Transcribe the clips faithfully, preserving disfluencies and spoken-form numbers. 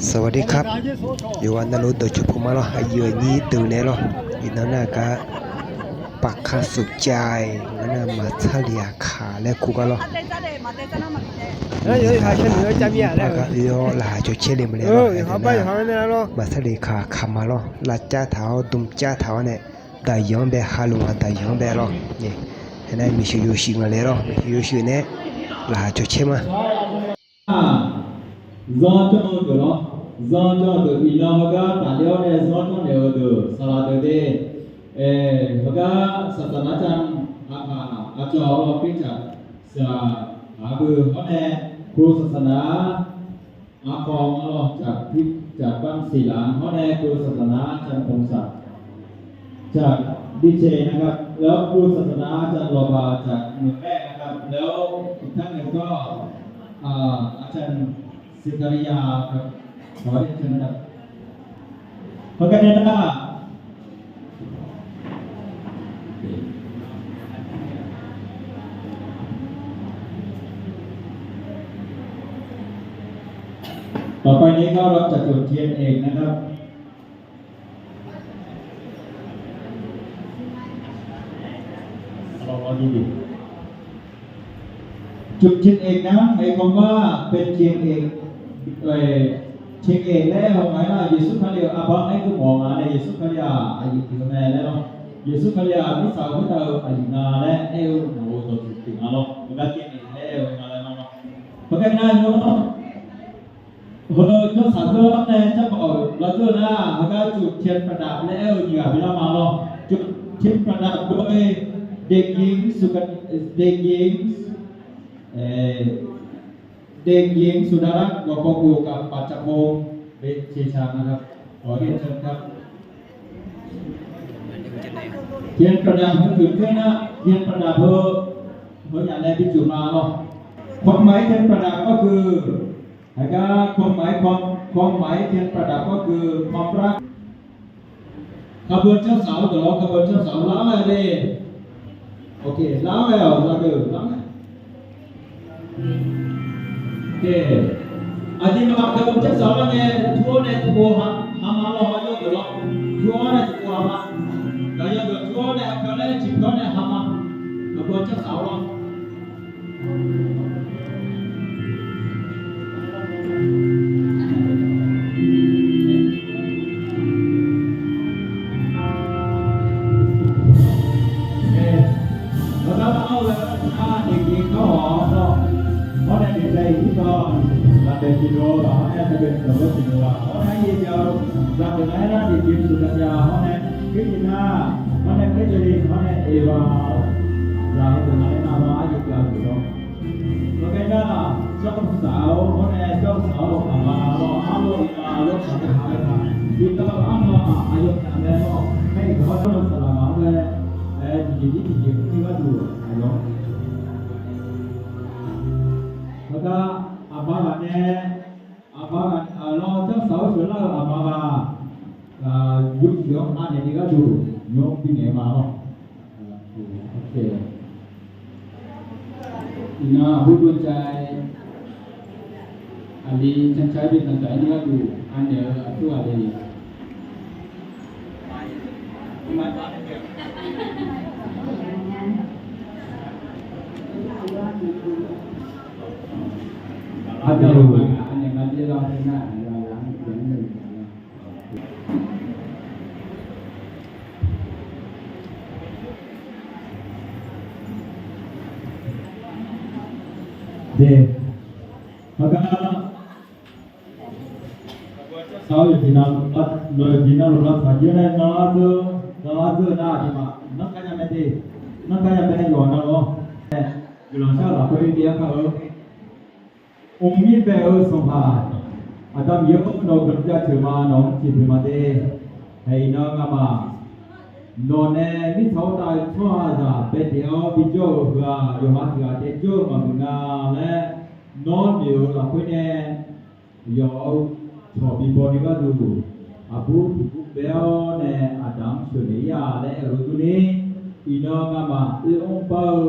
สวัสดีครับ Yawqghaq navluf dawqtsuif puma lawr, aqyuif aqnyir deuq naeq-aer lawr. Iqnan nar gar ปากคาสุขใจ ngar nar maqtsarlef-aq kaq laer kur gar lawr. Aqyuif aqnyir deuq nar gar oe-awr laqkhaq cawcaer le maqle lawr. Maqtsarlef kaq kaq ma lawr, lavcav taq-awr dmcav taq-awr nae, daqyanq-anr bae, haloq-aq daqyanq-anr bae lawr. Aernar maeqshi yawshuif nga le lawr, maeqshi yawshuif nae laqkhaq cawcaer ma. Zanr jawr-eu deuq lawr, zanr jawr-eu deuq iqnan heugar tafler-awr nae zanr jawr naeq-eu deuq saqlaq deuq de. Heugar saqsaqnav can aqkaq aqcawq-awr lawr, pircaq saqlaq aqgeu hawr nae, ครูศาสนา aqkawq-anr lawr, caqpar siqlaq hawr nae ครูศาสนา can pmqsaq caq bicaev นะครับ แล้วครูศาสนา can lawqbaq caq meuq paer นะครับ แล้วอีกท่านหนึ่งก็ อาจารย์ สิทธาริยาครับ ขอเรียนเชิญครับ พร้อมกันนะครับ ต่อไปนี้ก็เราจะจุดเทียนเอกนะครับ จุดเทียนเอกนะ หมายความว่าเป็นเทียนเอก เอ่อ เทียนเอก laer aer-eu hawq-aer nar, Yeqsur Kali-euq arbar aer-eu mawf nga nae, Yeqsur Kali-aq aqyuif pyeuf-eu mae laer lawr. Yeqsur Kali-aq mirtsaq khoertav-eu aqyuif nga laer aer-eu mawf-eu dawqtsuif pyeuf nga lawr. Heugar เทียนเอก laer aer-eu nga laer nar lawr. Heugar nar nymr Heu janrsaq zeur-awr nae janrkhawf-euq lavzeur nar, heugar จุดเทียนประดับ laer aer-eu nyiq ghaq bi lar ma lawr. จุดเทียนประดับ โดย เด็กหญิงสุดารัตน์ เอ่อ เด็กหญิงสุดารัตน์ ก่อโกโก กับ ปัจจพงษ์ เบญเชชา นะครับ ขอเรียนเชิญครับ เทียนประดับ heu juif khoer nar, เทียนประดับ heu, heu nyaf nae bi juif ma lawr. ความหมาย เทียนประดับ ก็คือ Heugar ความหมาย ความหมาย เทียนประดับ ก็คือ ความรัก Kharbeu janrsaq-eu deuq-awr, kharbeu janrsaq-eu lar-aer de. Oke, lar-aer-awq, lar-aer-awq. Oke. Aqduimaf kharbeu janrsaq-awr lar ngae, tur-awr nae tiqpov ha ma lawr, yawdeuq lawr. Tur-awr nae tiqpov ha ma. Gaqyan deuq tur-awr nae aqkar laer tiqpov-awr nae ha ma. Kharbeu janrsaq-awr lawr. Hawr nae daefzir-awr, laftaeq tiqdov, lafkhoer tiqdov-a, hawr nae aryaeq jav-eu zaqdeuq nga aernar, daefzir-eu zaqdeuq nga aernar, daefzir-eu zaqdeuq nga aernar, daefzir-eu zaqdeuq nga aernar, aryaeq jav-eu deuq-awr. Lawrgar nar, janrsaq-awr hawr nae janrsaq-awr aqma lawr, arlawr iqma lawr saqdaq ha-aer ma, iqma arma aqyawf taf mae lawr, aer-iq gaq-awr janrsaq laf ma-anr mae, aer tiqjeq jir tiqjeq-anr jir gharduq aqyawf-anr. Lawrgar aqma ghaq nae, aqma ghaq lawr janrsaq-awr sheuqlar-eu aqma ghaq, yawshuif-anr anaeq ni gharduq nymr bingaeq ma lawr. Iqnan aqbur dov jai, aqli cancav-aer bi danqdzaq-aer ni gharduq anaeq-eu aqtur ghaq le. Aqdui aqnaeq ma dzer lar-eu nar, aqyawf aqyawf-anr yamr nae. De, hawgar, sar-awr yawqjeq navluf lavtaq jir nae nanlar dzeur, nanlar dzeur nar aqduimaf nanrkar nya mae de, nanrkar nya mae nae yawqha navluf-anr guiqlanq shar-eu lafkhoer de-aer kar-eu. Mqmir bae-eu Sanqpaq Aqda Miqyaer-or, nawq-euq guiqlanq jaceuq ma, nawq-anr tiqpeuq ma de. Haeq iqnan ngamaf nawq nae mirtsaq khoertav tsawrhaqzaq bae daef-awr bijawr-euq heu-aq, yawqha tiq ghaq taef jawr-eu maqmuiq nga laer, nawr noeq-euq lafkhoer nae yawf-eu cawq bibaw ni gharduq, aqbur tiqbur bae-awr nae Aqda-anr sheuqnaeq-ir-a laer aer-eu durni, iqnan ngamaf oer-anr bar-eu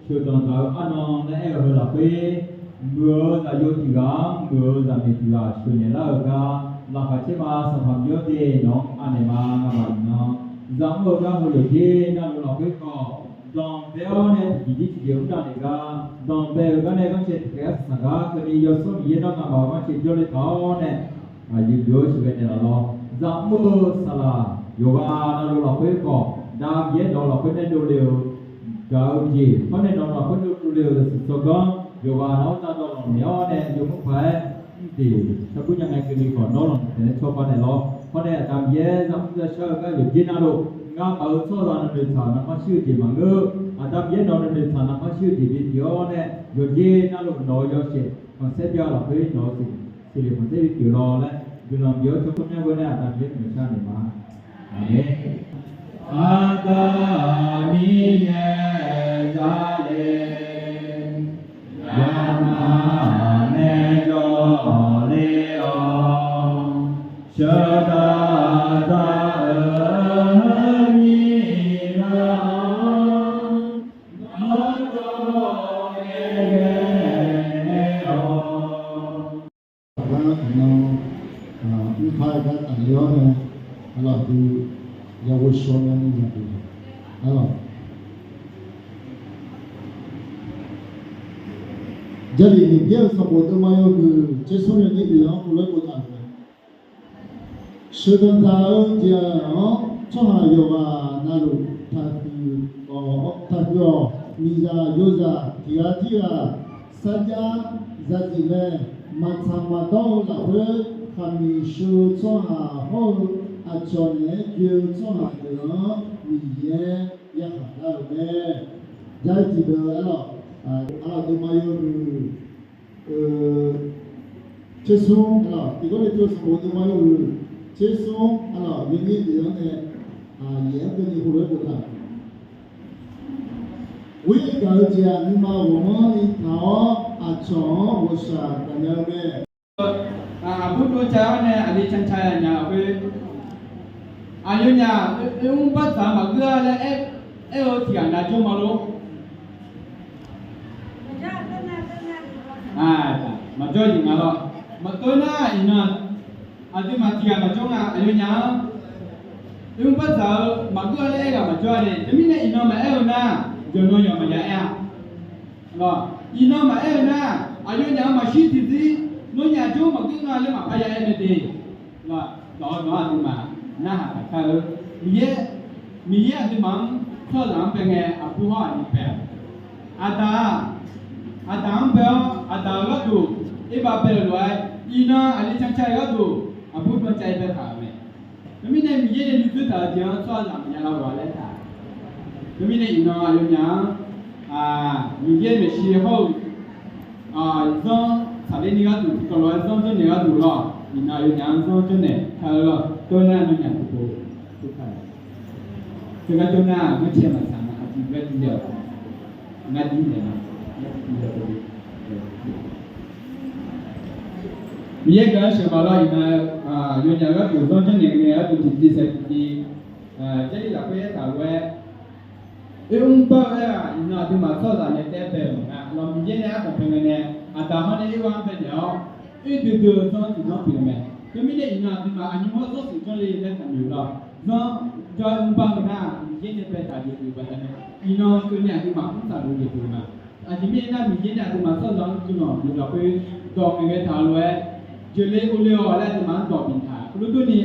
sheuqdanq dzaq-eu arnan laer aer-eu heu lafkhoer Muiq-eu zaqyo tiq ghaq-anr muiq-eu zaqmiq tiq ghaq sheuqnaeq lar-euq gar, laqkhaq caer ma Sanqpaq Miqyaer de nawq-anr anaeq ma. Ngamaf iqnan zaqmr-eu gar heu yawqdzer navluf lafkhoer khawf, danqbae-awr nae tiqjeq jir tiqjeq mr davnaeq gar, danqbae-euq gar nae ghanrcae tiqkhaeq-aer saqsaq gar keuvni Yawsanr Miqyaer nawr ngamaf-euq ghanrcae jawrle taq-awr nae, aqyuif yuf-awr sheuqghae naeqlaf lawr. Zaqmr-eu saqlaq yawqghaq navluf lafkhoer khawf, dav Miqyaer nawq-eu lafkhoer nae dovle-eu gaq-eu jeq, hawr nae nawq-eu lafkhoer nae dovle-euq zaqsiq tsawrganr yawqghaq nawr-anr dawv lanq naeq-awr nae yawmuiq paq-aer mr deq shargur nya ngae keuvni khawf nawr lanq taeq nae cawba naeqlaf lawr. Hawr nae Aqda Miqyaer zaqmr zaqshar-eu gar yawqdzer navluf, ngamaf-euq tsawrhaqzaq nuinoeq tsaq navmaqshir-eu jeq maqngeur. Aqda Miqyaer nawq nuinoeq tsaq navmaqshir-eu jeq bipyeuf-awr nae, yawqdzer navluf nawq-eu yawshaef khanqsaer bya lafkhoer nawq-eu siqle khanqsaer bipyeuf lawr laer guiqlanq bif-awr tsawrkhof myanr ghoe nae Aqda Miqyaer noeqshar naeq ma. Aqmeq. Aqda Miqyaer zale, yawqha nae jawrle-awr, sheuqdaq daq-euq nyiqlar-anr, nawr jawrle ghae-awr. Aqgar iqnan, mrpar-eu gar tafler-awr nae, arlawq dui, yaghovshaw nae ni nya dui, arlawq. Jarlif Miqyaer-euq sanqbof deuvma yawhuiq tsersmr yawnyir deuq-anr heulof-aer boftaq-euq mae. Sheuqdanq dzaq-eu jeq-anr tsawrhaq yawqghaq navluf taqhuiq-awq, taqhuiq-awq. Miqzaq yozaq tiq ghaq tirghaq sarjax zaqdzeq mae. Maqtsaq maqdawr-eu lafkhoer khaqmiq sheu-eu tsawrhaq hawr-eu aqcawq naeq-aer joe-eu tsawrhaq deuq-anr Miqyaer yarkhaq lar-euq mae. Jarlif tiqdeuq arlawq, arlawq deuvma yawhuiq tsersmr, arlawq, tiqgawr nae tov sanqbof deuvma yawhuiq tsersmr, arlawq, yawnyir deuq-anr nae, yaef-anr keuvni heulof-aer boftaq-euq mae. Ghoer gaq-eu jeq-aq, nuima ghawqmanrni taq-awr aqcawq-anr ghawqshaq gaqnya-eu mae. Aqbur dov cav-awr nae aqli canca nya lafkhoer, aqyawfnyaf oermr bardzaq maqgeur-a laer aer-eu tiq ghaq nav jawr ma lor. Maqjawr-a jeq nga lawr. Maqtov nar iqnan aqduimaf tiq ghaq maqjawr nga. Aqyawfnyaf-anr oermr bardzaq-eu maqgeur-a laer aer ghaq maqjawr-a le. Teumirnae iqnan maqaer-eu nar, yawqnan yawq maqya aer-a. Iqnan maqaer-eu nar, aqyawfnyaf-anr maqshir tiqzir nawnyaf jawr maqgeur nga laer maqpar ya aer mae de. Dawq-eu nawq-anr aqduimaf narhaq taqkar-eu, Miqyaer, Miqyaer aqduimaf-anr tsawrhaqzaq-anr bae ngae, aqbur hawr aqli bae-a. Aqdaq, aqdaq-anr bae-awr aqdaq-euq gharduq oerbav bae-euq lof-aer, iqnan aqli canca-eu gharduq aqbur dancav-aer baetaq-euq mae. Teumirnae Miqyaer nae nuidzoer taq-euq jeq-anr tsawrhaqzaq maqya lar ghaq laer taq. Teumirnae iqnan aqyawfnyaf-anr Miqyaer maeqshi hawr-eu zanr tsaqler ni gharduq tiqkawv lof-aer zanr janrnaeq gharduq lawr, iqnan aqyawfnyaf-anr zanr janrnaeq ka-eu lawr. Tov nar nawnyaf tiqpov tov ka-a. Teugar tov nar-aq, ngar cae maqtsaq nga, aqdui gar dui-awq. Ngar dui naeq ma. Miqyaer guiqlanq sheuqma lawr. Iqnan yawnyaf gharduq zanr janrnaeq ngae gharduq tiqjeq saef tiqjeq, Jarlif lafkhoer aertaq lof-aer, oermr bar-eu aer-aq, iqnan aqduimaf tsawrhaqzaq nae taef-aer bae-euq maqnga lawr. Miqyaer nae aerkhanq bae ngae nae, aqdaq hawr nae oermr-anr bae naeq-awr, oerdui dui-eu zanr tiqzanr pyeuf-eu mae. Teumirnae iqnan aqduimaf aqnymr hawr zanr siq janrle laer taqnoeq lawr. Zanr jawr-aer mr bar-eu nar, Miqyaer nae baetaq jeq pyeuf-eu baqdanae, iqnan keuvni aqduimaf mr taq lof-eu jeq pyeuf-eu ma. Aqjeq mirnae nar, Miqyaer nae aqduimaf tsawrhaqzaq-anr guiqlanq bif lafkhoer dawq ngaeqghae taq-eu lof-aer, jeuqle ovle-awq laer aqduimaf-anr dawq biftaq. Khoerlof durni,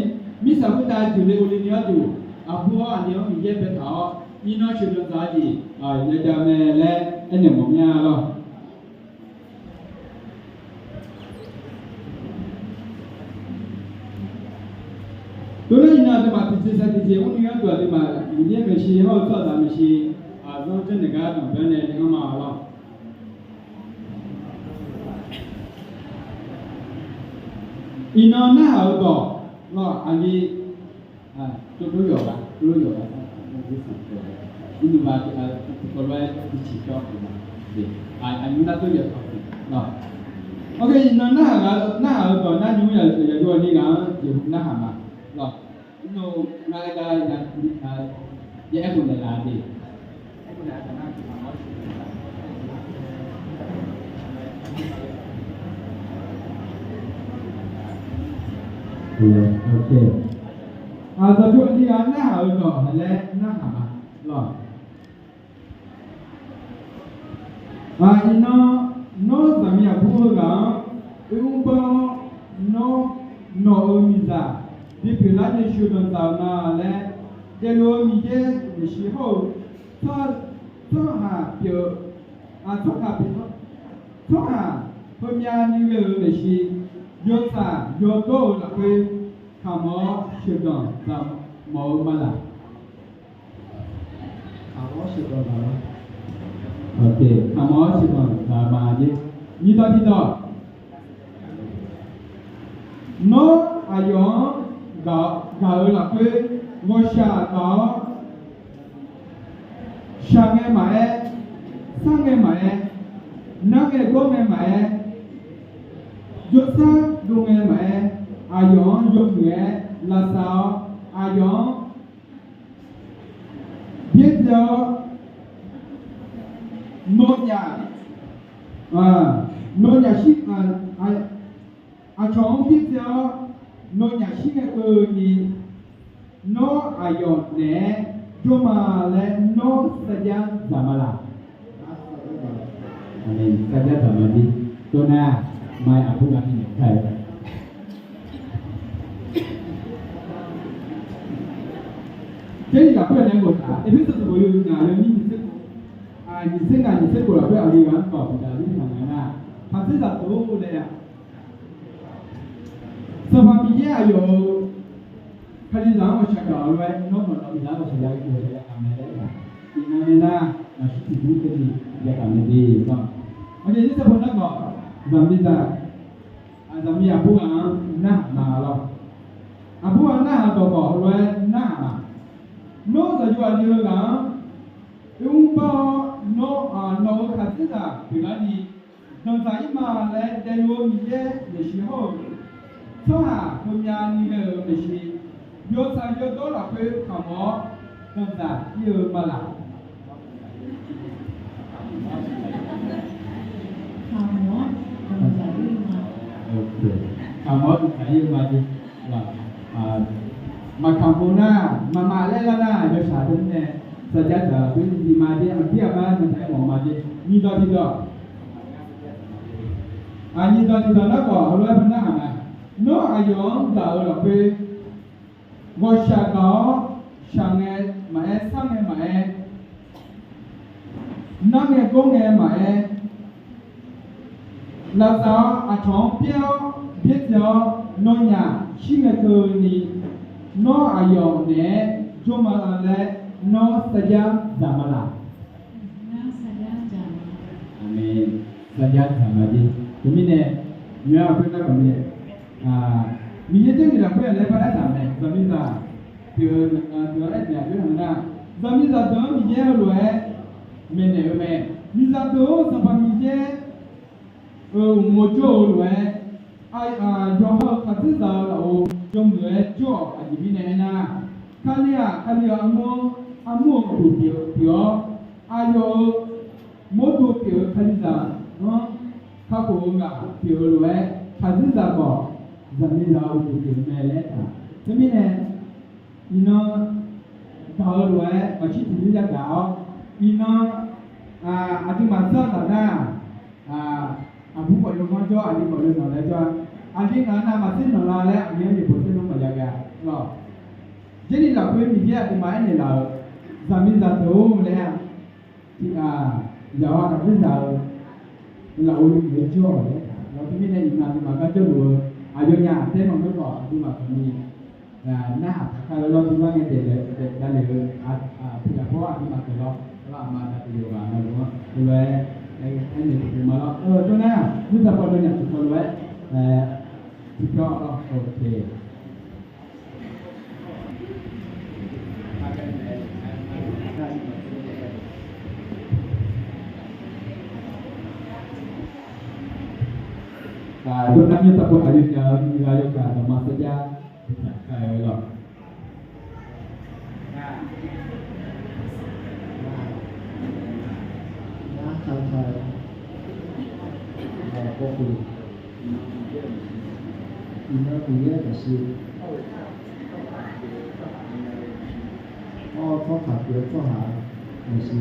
mirtsaq khoertav jeuqle ovle ni gharduq, aqbur hawr aqli-anr Miqyaer baetaq-awr, iqnan sheuqdanq dzaq-eu jeq yajav mae laer aernaeq mawf mya lawr. Tov nar iqnan aqduimaf tiqjeq saef tiqjeq mrni gharduq aqduimaf Miqyaer maeqshi hawr-eu tsawrhaqzaq maeqshi zanr janrnaeq gar danqbae-awr nae ni anr ma lawr. Iqnan narhaq-eu dawq lawr, aqli, tov yawq ga, tov yawq ga, iqnan ba tiqkawv lof-aer tiqciq cawv-a, aqnymr nar tov yawq tawq lawr. Oke, iqnan narhaq-eu dawq nar nymr yaq yawq ni ghaq-anr jeqhu narhaq ma lawr. Nymr ngar aer gar ya aerkhof naeqlaf de. Aerkhof naeq-a taq nar tiqpaq-awr siq. Aqzawq jawrni-a narhaq-eu dawq laer narhaq ma lawq. Iqnan, nawr zaqmiq aqbur heughaq-anr oermr banr-awr, nawr nawq-euq miqzaq bipyeuf lar jeq sheuqdanq dzaq-euq ma laer, daefluf-eu Miqyaer maeqshi hawr-eu, tsawrhaq pyeuf-eu, tsawrhaq pyeuf-eu, tsawrhaq heumyav ni ghae-euq maeqshi, yawtsaq yawdawr-eu lafkhoer kamq-awr sheuqdanq dzaq mawf-eu ma laq. Kamq-awr sheuqdanq dzaq-eu ma. Kamq-awr sheuqdanq dzaq-eu ma jeq. Nyiqdawq tiqdawq, nawr aqyawf-anr gaq-eu lafkhoer ghawqshaq gaq-awr, shaq ngae maqaer, sar ngae maqaer, nar ngae gawr ngae maqaer, jawrsar dov ngae maqaer, aqyawf-anr yawmuiq-aer lavsav-awr, aqyawf-anr byaerdzae-awr, nawnyaf, nawnyaf shir, aqcawq-anr byaerdzae-awr, nawnyaf shir ngae keuvni, nawr aqyawf naeq-aer jawr ma laer nawr sarjax dzaq ma laq. Sarjax dzaq ma jeq. Tov nar, ma aqbur ghaq mirnae kar-eu Jarlif lafkhoer nae boftaq, Erpersu sanqbof yawhuiq ngaq yawnyir nyiq tser khof, nyiq tser ngaq nyiq tser khof lafkhoer aqli ghaq-anr dawq bifdaf-eu mirnae nar, khaqdzerzaq deuq-or laer-a, Sanqpaq Miqyaer aqyawf-euq Kalizaq-anr ghawqshaq gaq-eu lof-aer nawr maqdawq biflar ghawqshaq ya-eu ghawqshaq ya kaq mae laer-a. Iqnan nae nar, maqshir tiqbur keuvni ya kaq mae de-a. Aqjeq nyiq tser khof nar khawf, zaqmiqzaq, zaqmiq aqbur ghaq-anr narhaq ma lawr. Aqbur ghaq narhaq dawq khawf lof-aer narhaq ma. Nawr zaqyo aqli-eu ghaq-anr oermr banr-awr, nawr nawq-euq khaqdzerzaq pyeuflarni danqdzaq-ir ma laer daefluf-eu Miqyaer maeqshi hawr-eu, tsawrhaq heumyavni ghae-euq maeqshi, yawtsaq yawdawr lafkhoer kamq-awr danqdzaq-ir-eu ma laq. Kamq-awr danqdzaq-ir-eu ma jeq. Maqkamq pov nar, maqmaf laer lar nar, yawshaq teumirnae sarjax dzaq-eu aqdui bi ma jeq, aqdir aqmar danqdzaq-ir mawf ma jeq. Nyiqdawq tiqdawq, nyiqdawq tiqdawq nar khawf heulof-aer par narhaq ma. Nawr aqyawf-anr gaq-eu lafkhoer ghawqshaq gaq-awr, shaq ngae maqaer, sar ngae maqaer, nar ngae gawr ngae maqaer, lavsav-awr aqcawq-anr byaer-awr byaerdzae-awr nawnyaf shir ngae keuvni, nawr aqyawf naeq-aer jawr ma laer nawr sarjax dzaq ma laq. Aqmeq. Sarjax dzaq ma jeq. Teumirnae, nymq-aer aqkhoer nar khawf ni, Miqyaer Jarlif lafkhoer-aq laer bar aertaq mae, zaqmiqzaq pyeuf-eu deuq-anr aertaq-euq nar, zaqmiqzaq deuq-anr Miqyaer heulof-aer maeqnaeq-eu mae. Miqzaq deuq-or, Sanqpaq Miqyaer-euq uqmov jawr-eu lof-aer, yawqha-euq khaqdzerzaq-eu lafov yawmuiq-aer jawr-awq. Aqjeq mirnae aernar, Kali-aq Kali-euq armur-anr, armur-euq uqduq pyeuf-awr, aqyawf-euq mawrdo pyeuf-eu Kalizaq-anr kakhof-eu ghaq pyeuf-eu lof-aer, khaqdzerzaq khawf zaqmiqzaq-euq uqduq pyeuf-eu mae laer taq. Teumirnae, iqnan gaq-eu lof-aer maqshir tiqbur yagaq-awr, iqnan aqduimaf dzanr-eu taf nar, aqbur khawf yawmanr jawr, aqli khawf yawqnan laer jawr-a. Aqli ngaq-anr navmaqtser nanqla laer aqli-anr yeqbawq tser nanr maqya ghae-a lawq. Jarlif lafkhoer Miqyaer aqduimaf aernaeq laf-euq, zaqmiqzaq deuq-or laer-a, tiqghaq yawqha khaqdzerzaq-eu lafov yawmuiq-aer jawr-awq laer taq. Lawr teumirnae iqnan aqduimaf gar jawrluf-eu aqyawfnyaf taer manq-anr khawf aqduimaf khawfni narhaq taqkar-eu lawr, duimar ngae daefle daefle-eu tiqghaq pawr aqduimaf taef lawr, lawr aqma daq tiqyawq ghaq navluf-anr lof-aer aernaeq tiqpov ma lawr. Tov nar, nuisar paw dawnyaf tiqpaw lof-aer tiqpyawr lawr. Tov nar, nuisar paw aqyawfnyaf-euq nuighaq yawkaq dawqma sarjax bitaq kar-eu lawr. Aqkawr khof, iqnan Miqyaer-euq maeqshi, awr-eu tsawrkaq pyeuf-eu tsawrhaq maeqshi,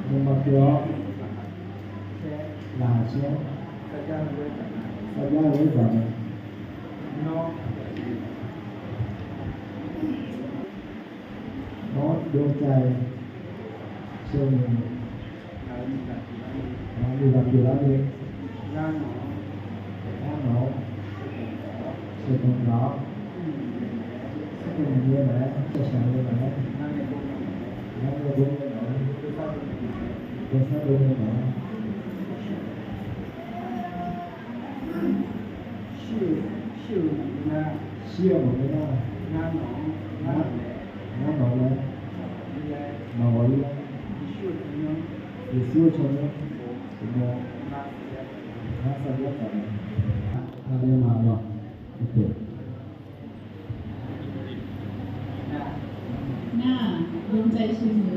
nuima pyeuf-awr, laqkhaq caer, sarjax-eu aertaq-a, nawr ดวงใจ Sheuqnymq, ngaq-euq nuima pyeuflar le. Ngar nawq-anr sheuqdanq taq-awr, smrmuiq ngae maqaer, shaqshaq ngae maqaer, ngar nae dov ngae maqaer, jawrsar dov ngae maqaer, shir-euq maqngeur nar, ngar nawq-anr, ngar nawq-anr laer, maqghawq-ir laer, Yeqsur-eu tsawrmyanr, ngar sarjax taq-euq, aqyawfmaf lawq. 那永在是谁？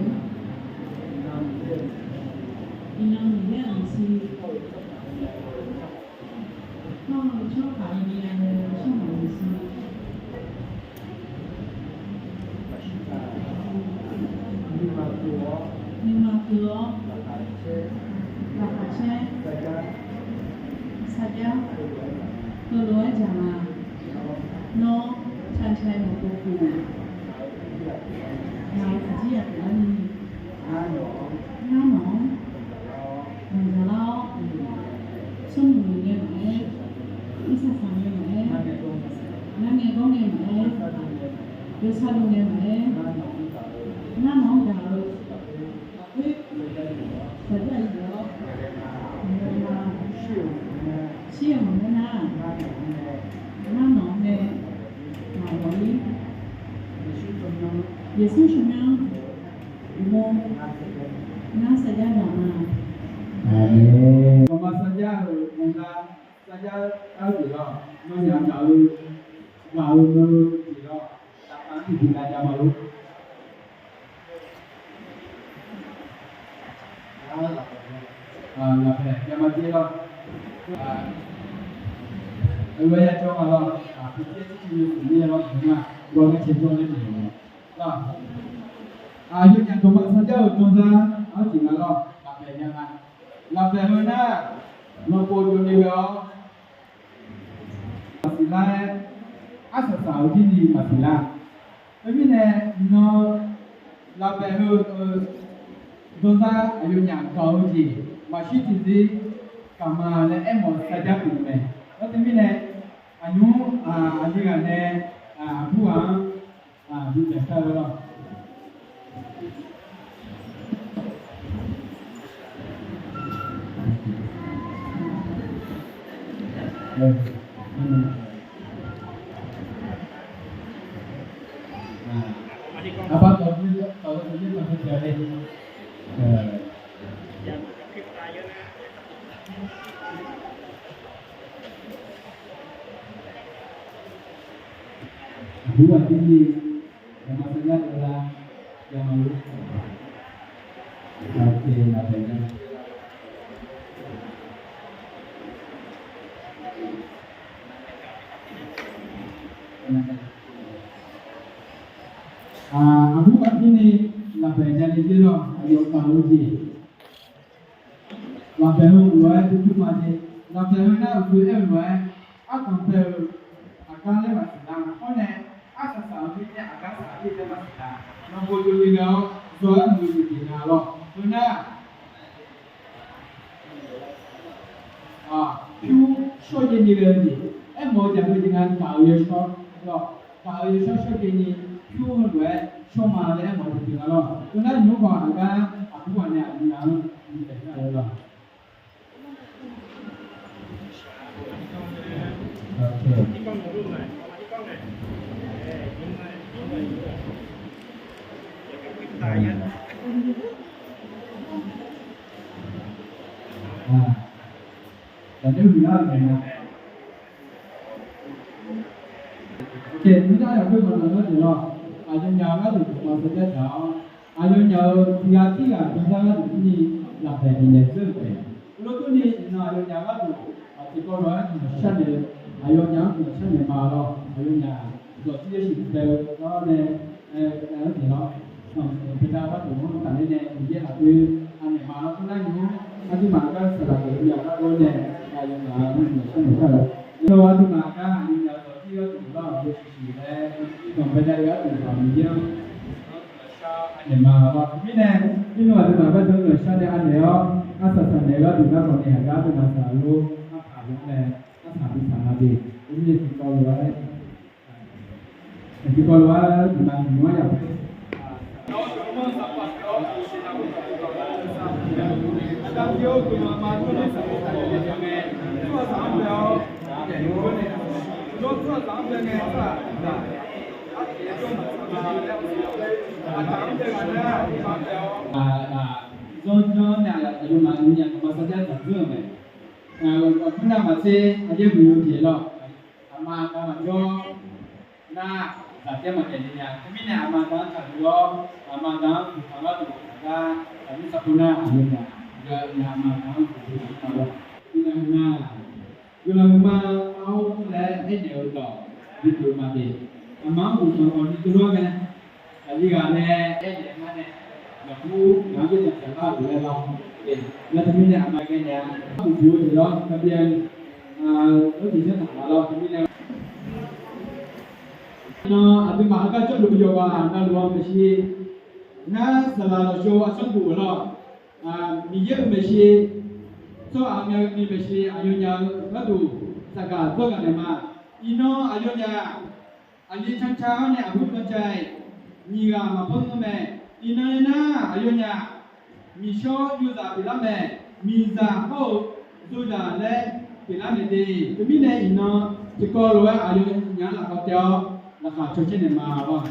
Iqnan Miqyaer-euq maeqshi, hawr-eu tsawrhaq-euq nuima-anr shawrhaq-euq maeqshi, nuima pyeuf-awr, laqkhaq caer, sarjax heulof-aer dzaq ma. Nawr cancae maqpov khof, ngaq-euq kaqjir yaq pyeuflar ni, ngar nawq-anr danqdzaq lar-awr, smrmuiq ngae maqaer, irsaq saq ngae maqaer, ngar nae dov ngae maqaer, jawrsar dov ngae maqaer, ngar nawq-anr gaq-eu Sarjax-eu jeq-awr, shir-euq maqngeur nar, ngar nawq-anr nae maqghawq-ir. Yeqsur tsawrmyanr, ngar sarjax daq ma. Aqmeq. Nawmaf sarjax-euq maqnga sarjax-eu jeq lawr, nawnyaf gaq-eu, gaq-eu-eu jeq lawr, tafkhav-anr tiqjeq gaq jav ma lor. Lafpaeq javma dzer lawr. Aqlof ya jawr ma lawr. Aqpoeq tser tser ni yawshuif mir lawr nar, gawr gar cae jawr ler naeq lawr. Aqyawfnyaf dawqma sarjax-euq danzar-anr tiq nga lawr. Lafpaeq javma, lafpaeq heu nar, lanqpov jov ni ghae-awr maqsiq lar-aer, arsaq saq-eu jir ni maqsiq lar. Teumirnae iqnan lafpaeq heu-eu danzar aqyawfnyaf gaq-eu jeq maqshir tiqzir gaq ma laer aermawf-eu sarjax pyeuf-eu mae. Aer teumirnae aqnymr aqli ghaq nae aqbur ghaq-anr bi daeq kar-eu lawr. Aqbar tawq-eu tawq-eu tawq-eu tawq-eu tawq-eu. Aqbur aqbir ni, yawma sarjax dovlar, yawma lor. Aqjeq lafpaeq nya. Aqbur aqbir ni lafpaeq nya ni dzer lawr, aqyawf gaq-eu jeq. Lafpaeq heu lof-aer dovdur ma jeq. Lafpaeq heu nar uqdoe aer-eu lof-aer, ardanq bae-eu aqgar laer maqsiq lar. Hawr nae, arsaq saq-eu mirnae aqgar saq-eu laer maqsiq lar. Lanqpov jov ni ghae-awr zawr-aer muiq-eu jeq nga lawr. Heu nar, pyur shawrjaev ni ghae-eu jeq, aermawf-eu jaqdeuv jeq nga gaq-eu yawshawr lawr. Gaq-eu yawshawr shawrjaev ni pyur heulof-aer shawr ma laer aermawf-eu jeq nga lawr. Heu nar nymq-mr khawf aqgar aqbur ghaq nae aqli ghaq-anr bi daeq kar-eu lawr. Aqjeq mirnae yawkhoer maqnaq nar jeq lawr, aqyawfnyaf gharduq dawqma sarjax dzaq-awr, Aqyawfnyaf-euq tiqghaq tirghaq jawrgar gharduq mirni laftaeq bifnaeq dzeur-eu mae. Heulof durni iqnan aqyawfnyaf gharduq tiqkawv lof-aer guiqlanq sharnaeq, aqyawfnyaf-anr guiqlanq sharnaeq ma lawr. Aqyawfnyaf dawq jir yaershuif bae-eu lar nae, aer-eu jeq lawr. Sanqpaq Paqda gharduq-anr tafler nae Miqyaer lafkhoer anaeq ma lawr. Khoernar nymr aqduimaf gar saqlaq geuf-eu yaf gar gawr nae aqyawfnyaf-anr guiqlanq sharnaeq kar-eu. Nar aqduimaf gar aqyawfnyaf-euq dawq jir gharduq lar-awq yawshuif shuif laer, Sanqpaq Paqda gharduq-aq Miqyaer-anr guiqlanq sharnaeq ma lawr. Teumirnae, mirnan aqduimaf gar guiqlanq sharnaeq anaeq-awr, arsaq saqnaeq gharduq nar khawf nae aqgar aqduimaf saqlaq lor, arpaq yawr nae arsaq bi saqlaq de. Teumirnae tiqkawv lof-aer Tiqkawv lof-aer guiqlanq nymr-anr yaf-eu Zanrjanr nae aqyawfmaf aqyawfnyaf dawqma sarjax dzaqdzeur-euq mae. Khoernar maqtser aqyaer muiq-eu jeq lawr. Aqma aqda maqjawr nar, zaqtaer maqdaef le nya. Teumirnae aqma aqda-anr taqdui-awr, aqma aqda-anr guiqlanq gharduq aqgar aqmir sarkhof nar aqyawfnyaf, aqyawfnyaf aqma aqda-anr guiqlanq gharduq aqgar guiqlanq huiqma, guiqlanq huiqma-awr laer aernaeq-eu dawq bipyeuf ma de. Aqma-anr guiqlanq khawf ni dovlar mae. Aqli ghaq nae aernaeq-eu ma nae, lafkhoer ngaq-anr byaerdzae taqlar-eu jeq laer lawr. Nar teumirnae aqma ghae naeq-a, arhuq buq-eu jeq lawr, gabyav-eu jeq janr taq ma lawr. Teumirnae nan aqduimaf heugar jawrluf yawqghaq navluf-anr maeqshi, ngar saqlaq lafshawr-eu arsanr bof-euq lawr, Miqyaer-euq maeqshi, tsawrhaq aqmyan-eu maeqshi aqyawfnyaf-eu gharduq saqgaq dzawr ghaq naeq ma. Iqnan aqyawfnyaf aqli canca-awr nae aqbur canca-iq nyiq ghaq maqpar nmr mae. Iqnan aernar, aqyawfnyaf miqshawr yozaq pyeuflar mae. Miqzaq hawr-eu yozaq laer pyeuflar mae de. Teumirnae iqnan tiqkawv lof-aer aqyawfnyaf-anr lafkawv taev-awr laqkhaq caw caer naeq ma lawr.